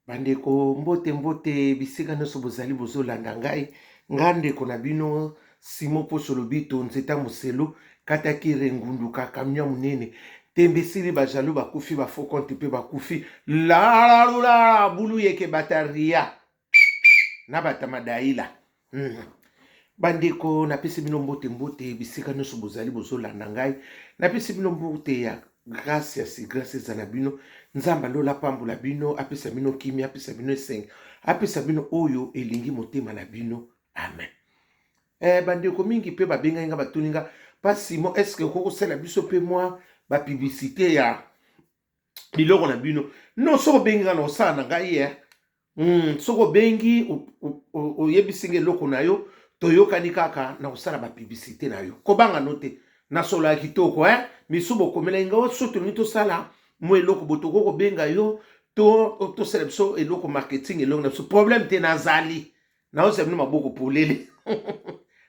Bandeko mbote mbote bisika nyonso bozali bozolanda ngai nga ndeko na bino Simon Poso Lobito nzeta moselu kataki rengunduka camion monene tembe esili ba jaloux bakufi ba faux compte mpe bakufi lalalula bulu yeke bataria na bata madaila Bandeko napesi bino mbote mbote bisika nyonso bozali bozolanda ngai napesi bino mbote ya grâce ya si grâce ezala bino nzambe alola apambola bino apesa bino kimia apesa bino esengo apesa bino oyo elingi motema na bino amen. Bandeko mingi mpe babengaki nga batuni nga pa Simon est-ce que okoki kosala biso mpe mwa bapublicité ya biloko na bino? Non, soki obengi nga na kosala na ngai ye soki obengi oyebisi nga eloko na yo, toyokani kaka na kosala bapublicité na yo. Kobanga no te, nasolaka kitoko eh? Misu bokomelaki nga so tolingi tosala mwa eloko bo tokoki kobenga yo to tosala biso eloko marketing eloko na biso, problème te. Nazali naozela bino maboko polele,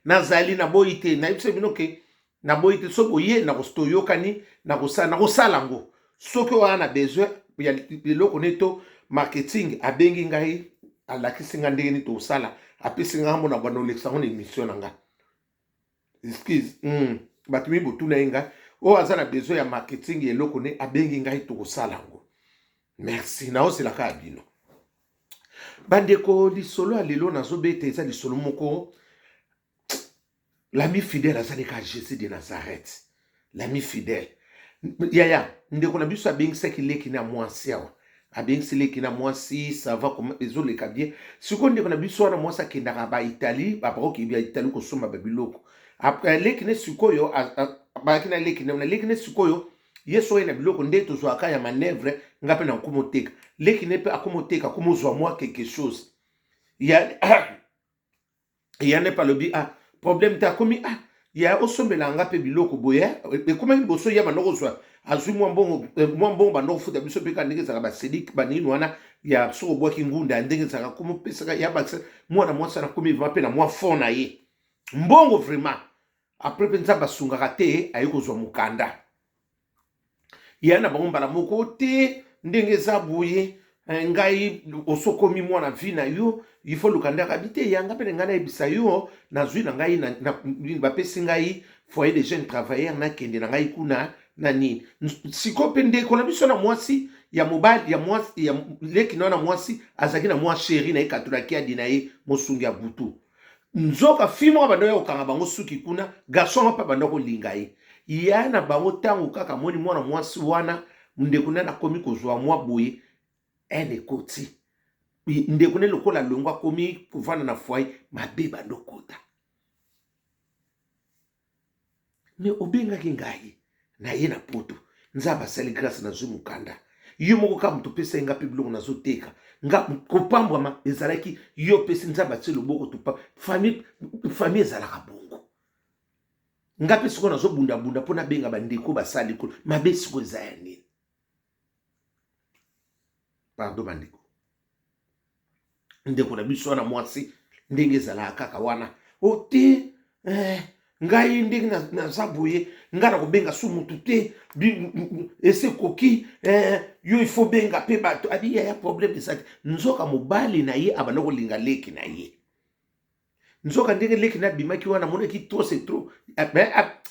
nazali naboyi te, nayebisa bino ke naboyi te. Soki boye toyokani, nakosala yango. Soki oya na besoin ya eloko ne to marketing, abengi ngai, alakisi ngai ndenge nini tosala, apesi ngai mona banda olekisa yango na émission na ngai. Excuse, bato mingi botuna ye ngai oyo aza na besoin ya marketing ya eloko ne, abengi ngai, tokosala yango. Merci, naozelaka ya bino. Bandeko, lisolo ya lelo nazobeta eza lisolo moko. L'ami fidèle azali kaka Jésus de Nazareth. L'ami fidèle yaya ndeko na biso abengisaki leki na mwasi awa, abengisi leki na mwasi, ça va, ezoleka bien. Sikoyo ndeko na biso wana mwasi akendaka baItalie, babakoki ya Italie kosomba babiloko. Leki ne sikoyo bayaki na leki na leki ne. Sikoyo ye soki na biloko nde tozwaka ya manœuvre, nga mpe na nkoma oteka, leki ne mpe akoma oteka, akoma ozwa mwa quelque chose ya ya ne mpe alobi: "Ah, problème te." Akomi: "Ah ya, osombela nga mpe biloko boye." Ekomaki liboso ya banda kozwa, azwi mwa mbongo, mwa mbongo banda kofuta biso mpe kaka ndenge ezalaka basedik banini wana ya soki obwaki ngunda ya ndenge ezalaka komi opesaka ya bakisa mwana mwasi wana, akomi vraiment mpe na mwa fond na ye mbongo vraiment. Après mpe Nzambe asungaka te, aye kozwa mokanda ya na bango mbala moko te. Ndenge eza boye, ngai osokomi mwana vie na yo, il faut luka ndako abi te yanga mpe na ngai nayebisa yo nazwi na ngai bapesi ngai foyer de jeunes travailleurs, nakende na ngai kuna na nini. Sikoyo mpe ndeko na biso na mwasi ya mobali ya mwasi ya leki na wana mwasi azalaki na mwa chéri na ye, katolaki adi na ye mosungi ya butu. Nzoka fi moko banda kokanga bango suki kuna, garçon mpe banda kolinga ye ya na bango. Ntango kaka amoni mwana mwasi wana, ndeko nani akomi kozwa mwa boye ene ekoti ndeko ne lokola longo akomi kovanda na foyer mabe bandokota. Me obengaki ngai na ye na poto, Nzambe asali grâce, nazwi mokanda. Yo moko kaka moto opesa ye nga mpe biloko nazoteka nga kopambwama ezalaki yo opesi, Nzambe atie loboko, topa famille. Famille ezalaka bongo. Nga mpe sikoyo nazobundabunda mpo nabenga bandeko basali kuna mabe. Sikoyo eza ya nini? Pardon bandeko, ndeko na biso wana mwasi ndenge ezalaka kaka wana o te, ngai ndenge naza boye, ngai nakobenga su mutu te, ese ekoki yo, il faut benga mpe bato abi yaya, problème eza te. Nzoka mobali na ye abanda kolinga leki na ye. Nzoka ndenge leki na abimaki wana, amonaki trop c'est trop,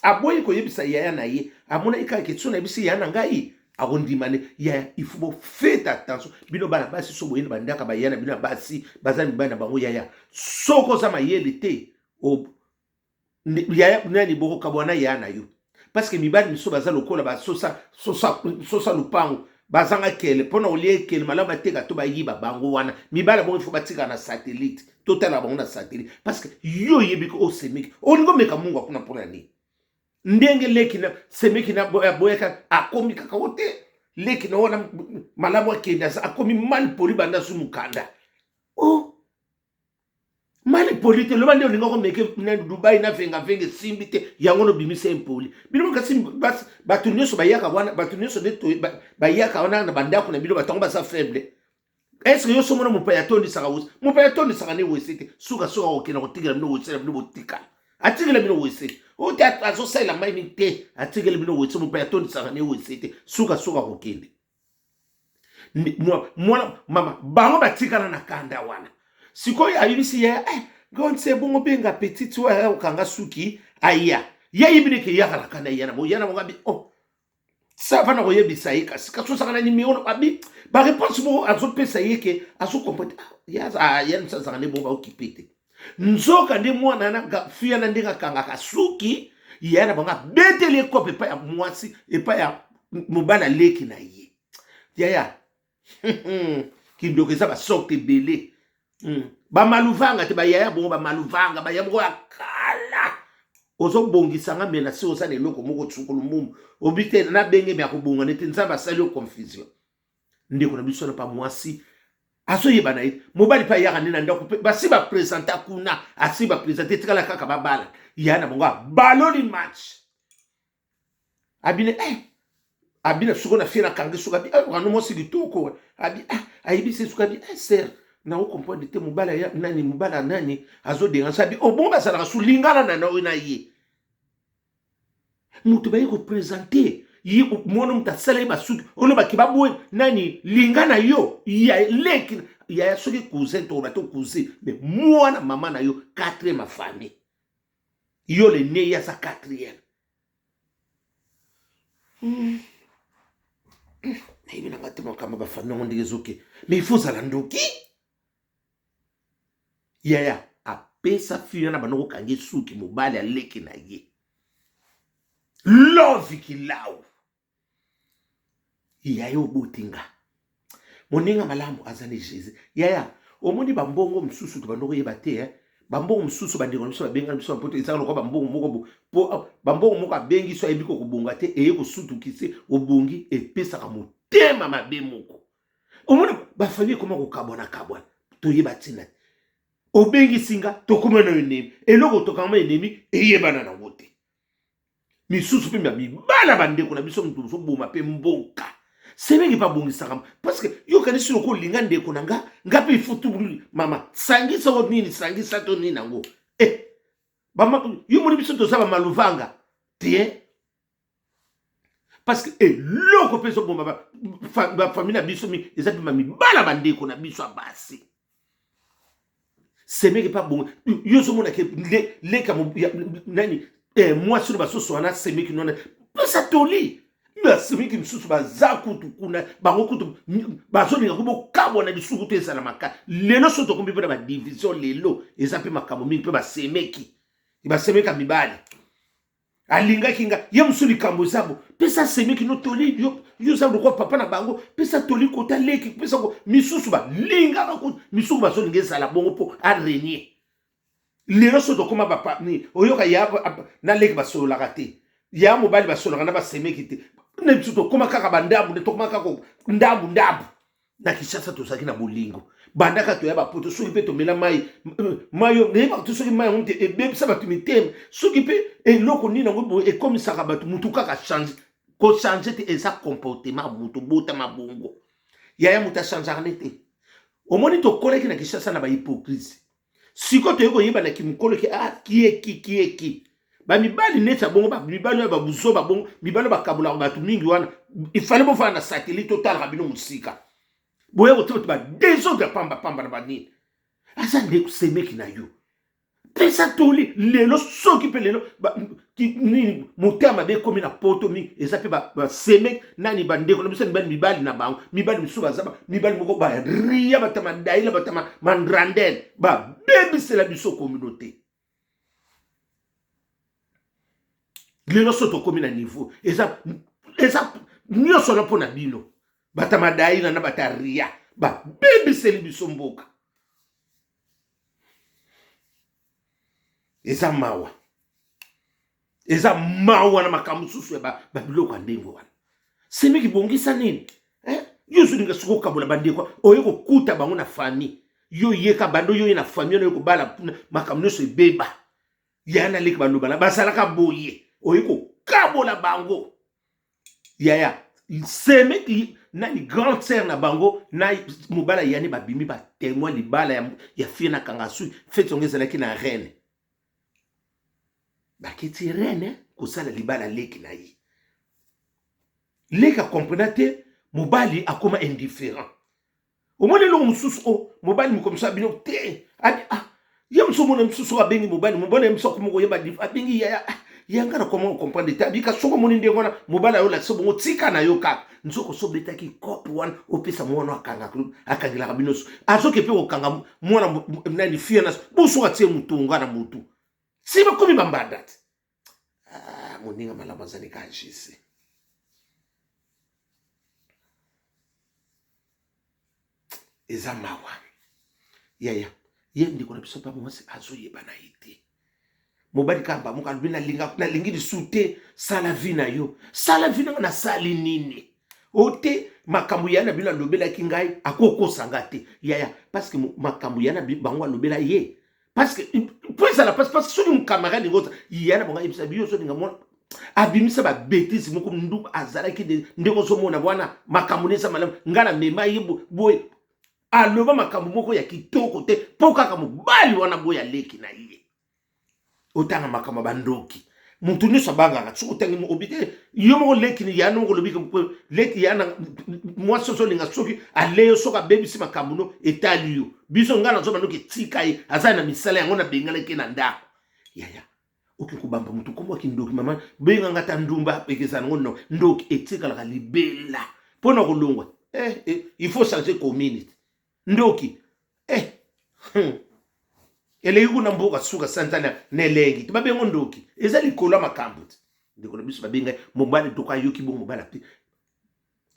aboyi koyebisa yaya na ye. Amonaki kaka ke so nayebisi yaya na ngai, akondima ne. Yaya, il faut bofaites attention bino bana basi. So boyeni bandaka baya na bino ya basi baza mibali na bango, yaya, soki oza mayele te, yaya nani bokokabwana yaya na yo, parce que mibali misusu baza lokola basosa sosa, sosa lupango, bazanga kele mpona kolia ekele malamu, bateka to bayiba bango wana. Mibali bongo ifo batikala na satellite, totala bango na satellite, parce que yo oyebi ko osemeki olingi omeka mungu akuna mpona nini. Ndenge leki na semeki na aboyaka, akomi kaka o te leki na wana malamu akende, akomi mal poli banda azwi mokanda. O mal poli te, loba nde olinga komeke na Dubai na vengavenga, esimbi te, yango nobimisa impoli. Bino kasi bato nyonso bayaka wana, bato nyonso nde bayaka wana na bandako na bino, bato yango baza faible. Est-ce yo somona mopaya atondisaka WC? Mopaya atondisaka ne WC te. Sukasuka kokenda kotikela bino WC na bino, botikala atikela bino WC oyo te, azosalela mai mingi te, atikeli bino WC. Mopaya atondisaka ne WC te, sukasuka kokende. Mwana mama bango batikala na kanda wana. Sikoyo ayebisi ye, eh, grande sœur, bongo benga petite oyo aya kokanga suki aya. Ye ayebi neke eyaka na kanda ya na bo ya na bongo abi, oh ça va, na koyebisa ye, kasi ozalaka na nimero abi baréponse moko azopesa ye ke azocomprendre ya mosu azalaka nde bongo baokipe te. Nzoka nde mwana na fille na ndenge akangaka suki ye na bango, abeteli ekope epai ya mwasi, epai ya mobali aleki na ye. Yaya, kindoki eza basorte ebele. Bamaluvanga te, bayaya bongo, bamaluvanga baya moko ya kala. Ozobongisanga me na se oza na eloko moko tsukulu mbumbu obi te nabenge me akobonga nete Nzambe asali yo confusion. Ndeko na biso na pa mwasi azoyeba na ye, mobali mpe ayaka nde na ndako mpe basi bapresenta kuna, asi bapresente, etikala kaka babala. Ya na bango abaloli match, abine, eh, abina soko na fie nakangi suki, abi, eh, wana mwasi kitoko, abi, ah, ayebisi suki, abi, eh, sœur, na ocomprendre te, mobali ya nani, mobali ya nani azoderange. Abi, oh, bongo bazalaka su lingala na oyo na ye moto baye kopresente ye, mwana moto asala ye basuki, olobaki baboye nani linga na yo ya leki ya soki cousin to bato cousin, mais mwana mama na yo, quatrième famille, yo le ne, ye aza quatrième. Nayebi nanga te makambo bafamille yango ndenge ezoke, mais il faut ozala ndoki. Yaya apesa fille wana bando kokangi suki mobali aleki na ye lovi kilau. Yaya, oboti nga moninga malamu aza ni Jésus. Yaya, omoni bambongo mosusu tobanda koyeba te, eh? Bambongo mosusu bandeko na biso babengana biso na Poto, ezaka lokola bambongo moko bo po bambongo moko abengi so ayebi kokobonga te, eye kosutukise obongi, epesaka motema mabe moko. Omoni bafamille ekoma kokabwana kabwana, toyeba ntina te. Obengisi nga, tokoma na ennemi, eloko tokangama ennemi eyebana nango te. Misusu mpe mibala bandeko na biso, moto ozoboma mpe mboka semeki mpe abongisaka, parce que yo okanisi loko olinga ndeko na nga, nga mpe ifutu mama sangisa o nini, sangisa to nini yango, eh, yo moni biso toza bamaluvanga te, parce que eloko mpe ezoboma bafamille na biso mi eza mpe bamibala bandeko na biso ya basi. Semeki mpe abonga, yo ozomona ke leka nani, mwasi oyo basoso wana semeki nwana pesa toli, basemeki mosusu baza kutu kuna, bango kutu bazolinga ko bokabwana lisuku te, ezala maka lelo so tokombi mpe na badivision. Lelo eza mpe makambo mingi mpe basemeki, basemeka mibali alingaki nga ye mosusu, likambo eza bo pesa semeki no toli, yo oza lokwa papa na bango, pesa toli kota leki, pesa misusu balingaka kutu, misusu bazolinga ezala bongo mpo arenie. Lelo so tokóma bapa ni oyoka ya na leki basololaka te, ya mobali basololaka na basemeki te, na biso tokóma kaka bandambu nde tokóma kaka ndambu ndambu. Na Kinshasa tozalaki na bolingo, bandaka toya bapoto, soki mpe tomela mai, mai oyo nayebaka te soki mai yango te ebebisa bato mitema, soki mpe eloko nini yango boye ekomisaka bato mutu kaka change. Kochange te, eza comportement mutu botama bongo. Yaya, moto achangeaka nde te. Omoni, tokolaki na Kinshasa na bahypocrisie, sikoyo toyei koyeba na kimokolo ke, ah, kieki kieki bamibali neti ya bongo, bamibali oyo babuzoba bongo, mibali oyo bakabolaka bato mingi wana, ifale bofanda na satellite, totalaka bino mosika, boya kotia bato badésordre ya pambapamba na banini. Aza nde semeki na yo, pesa toli. Lelo soki mpe lelo nini, motema mabe ekomi na Poto mingi, eza mpe basemeki nani, bandeko na biso mibali, mibali na bango, mibali mosusu baza mibali moko baria, bata madaila, bata mandrandele, babebisela biso communauté. Lelo so tokomi na niveau eza nyonso wana mpo na bino bata madaila na bata ria, babebiseli biso mboka. Eza mawa, eza mawa na makambo mosusu ya babiloko ya ndenge wana. Semeki, bongisa nini, eh? Yo ozolinga soki okabola bandeko, oye kokuta bango na famille, yo yeka bando yo ye na famille wana, oye kobala kuna, makambo nyonso ebeba. Yaya na leki balobana bazalaka boye, oye kokabola bango. Yaya, semeki nani, grande sœur na bango na mobala yani babimi batémoin libala ya fille na kanga suki. Feti yango ezalaki na Reine, baketi Reine kosala libala leki na ye. Leki akomprena te. Mobali akoma indifférent. Omoni eloko mosusu o oh, mobali mokomisa bino te. Abi ah ye mosusu omona mosusu abengi mobali, mobali ye mosusu akoma koyeba abengi yaya ah, yanga na koma comprendre te. Abika soki omoni ndenge wana mobali ayo olakisa bongo tika na yo kaka. Nzoko so obetaki cope wana opesa mwana akanga akangelaka bino so azoke mpe kokanga mwana nani fia na boso atie motonga na motu si bakomi bambanda te. Ah, moninga malamu azali kaka Jesus. Eza mawa yaya, ye ndeko na biso mpe mwasi azoyeba na ye te. Mobali kaka moko alobi nalingi lisusu te, sala vie na yo, sala vie nanga. Nasali nini? O te makambo ya na bino alobelaki ngai, akokosa nga te yaya, parce que makambo ya na bango alobela ye, parce que mpo ezala parce que soki camarade ngo ya na bango ayebisa biyo ozolinga mwana abimisa babetise moko ndu azalaki ndenge ozomona wana makambo neza malamu, ngai na mema ye boye aloba makambo moko ya kitoko te mpo kaka mobali wana boye aleki na ye. Otanga makambo ya bandoki, motu nyonso abangaka soki otangi obi te yo moko leki ya moko olobi leki ya na mwasi ozolinga soki ale yo soki abebisi makambo no etali yo. Biso ngai nazoba ndoki etika ye aza na misala yango nabenganaki na ndako yaya. Okoki kobamba motu nkombo ya kindoki, mama benganga ata ndumba ekezala nango no ndoki etikalaka libela mpo na kolongwa. Il faut changer community ndoki Eleki kuna mboka suka sanza na elengi te babengo ndoki eza likolo ya makambo te. Ndeko na biso babengai mobali toko ayoki bongo mobali ape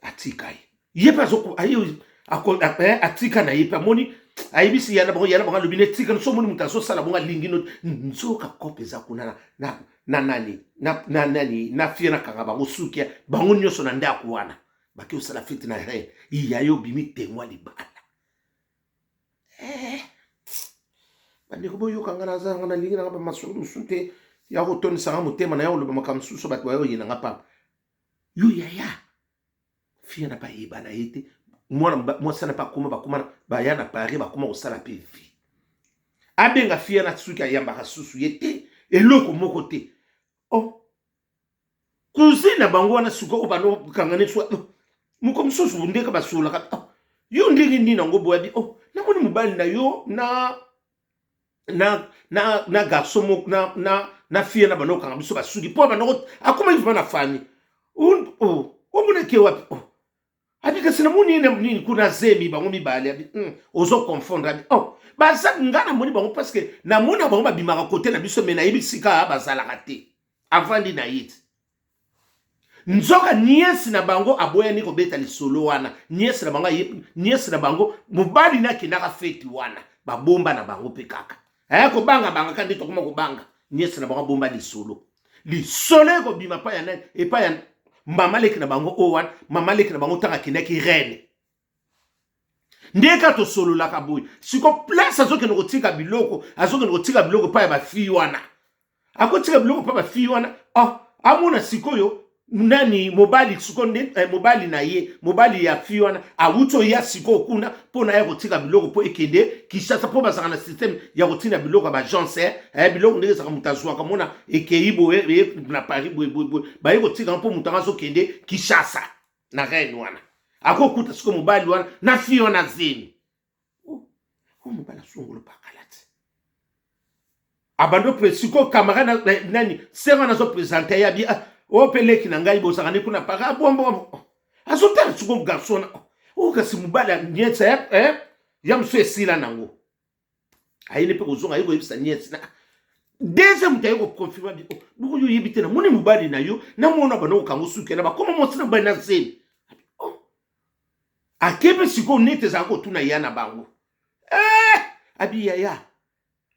atika ye ye mpe atika na ye mpe amoni ayebisi yana bango yana bango alobi netika so omoni moto azosala bongo alingi no nzoka kope eza kuna na nani na nani na fie nakanga bango suki bango nyonso na ndako wana bake osala fete na re iya yo obimi temwa libala. Bandeko boyoka nga naza nga nalingi nanga bamasolo mosusu te ya kotondisa nga motema na ya koloba makambo mosusu bato bayo oyina nga pamba yo yaya fia na bayeba na ye te mwana mwasi na bakoma bakoma baya na Paris bakoma kosala mpe vie abenga fia na suki ayambaka susu ye te eloko moko te. Oh cousine na bango wana sikoyo oyo bandokanga neti moko mosusu ndenge basololaka oh, yo ndenge nini yango boyabi oh, namoni mobali na yo na na na na garçon moko na na na fille na bando okanga biso basuki mpo bando akomaki vraiment na famille oh, omonaki wapi oh. Abi kasi namoni ye nini kuna zemi bango mibale abi ozo confondre abi oh baza nga namoni bango parce que namona bango babimaka kote na biso me nayebi sika bazalaka te avandi na ye te. Nzoka niese na bango aboyani kobeta lisolo wana niese na bango niese na bango mobali na akendaka feti wana babomba na bango mpe kaka kobanga banga ka nde tokoma kobanga niese na bango abomba lisolo lisolo ekobima epai ya nani epai ya mama leki na bango oyo wana mama leki na bango ntango akendaki reine nde kaka tosololaka boye siko place azokende kotika biloko azokende kotika biloko epai ya bafille wana akotika biloko epai ya bafille wana oh, amona sikoyo nani mobali sikoyo nde mobali na ye mobali ya fille wana awuti oya sikoyo kuna mpo na ye kotika biloko mpo ekende Kinshasa mpo bazalaka na systeme ya kotinda biloko ya baagence biloko ndenge ezalaka moto azwaka mona ekei boye na Paris boye boye boye baye kotika mpo moto yango azokende Kinshasa na reine wana akokuta sikoyo mobali wana na fille wana zemi oh, oh, mobali asongolo pakala te abando pre sikoyo camarade nani sere wana azopresente ye abi oyo mpe leki na ngai bozalaka nde kuna para abombo azotala sikoyo garçon wana oyo kasi mobali ya niese ya mosusu esila nango ayini mpe kozonga aye koyebisa niese na deuxième moto aye koconfirme abi boko yo oyebi te namoni mobali na yo namona bando kokanga osuki na bakoma mwasi na mobali na zemi ake mpe sikoyo neti ezalaka kotuna ya na bango abi yaya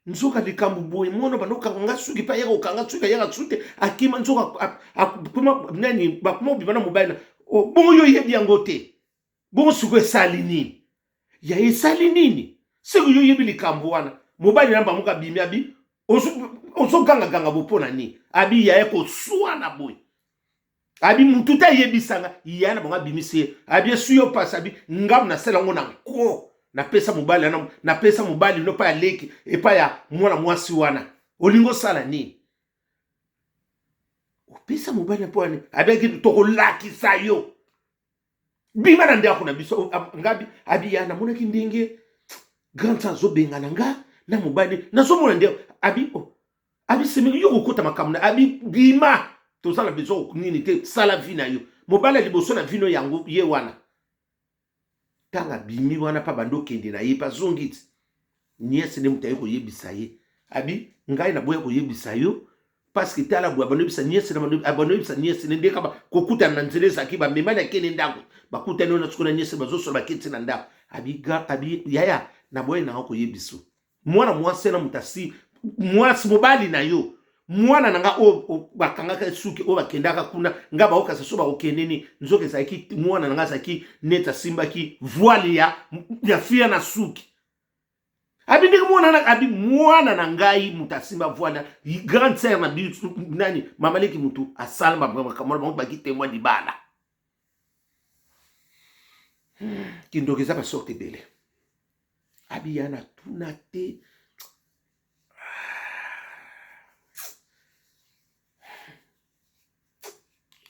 nzoka likambo boye mwana bando kokanga nga suki mpe ayaka kokanga suki ayaka suki te akima nzoka akoma nani bakoma kobima na mobali na bongo yo oyebi yango te bongo sikoyo esali nini ya esali nini seko yo oyebi likambo wana mobali na bango kabimi abi ozogangaganga bo mpo na nini abi yaya koswana boye abi mutu te ayebisanga ya na bango abimisi ye abi esu yo mpasi abi ngamu nasala yango na nko napesa mobali wana napesa mobali no epai ya leki epai ya mwana mwasi wana olingi osala nini opesa mobali na mpo wana abiyaki tokolakisa yo. Bima na ndako na biso. Ngabi abi ya namonaki ndenge grande sœur azobengana nga na mobali, nazomona nde abi, oh, abi semeki yo kokota makambo na abi. Bima, toza na besoin nini te, sala vie na yo. Mobali ya liboso na vino yango ye wana. Ntango abimi wana mpa bandi okende na ye mpe azongi ti niese nde moto aye koyebisa ye. Abi ngai naboya koyebisa yo parce que tala boye, abandi oyebisa niese, abandi oyebisa niese nde ndeka kokutana na nzela ezalaki bamemani akende ndako, bakutani wana sikoyo na niese, bazosola, baketi na ndako. Abi, abi yaya, naboyi nanga koyebisa mwana mwasi na moto asi mwasi mobali na yo, mwana na nga oyo bakangaka suki, oyo bakendaka kuna, nga baokasa so bakokende nini. Nzoka ezalaki mwana na nga azalaki neti asimbaki voile ya fia na suki. Abi ndenge mwana na abi mwana na ngai moto asimba voile, grande sœur na biso nani, mama leki, moto asala makambo bango baki témoin libala. Kindoki eza basorte ebele. Abi ya na tuna te.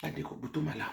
Bandeko, butu malamu.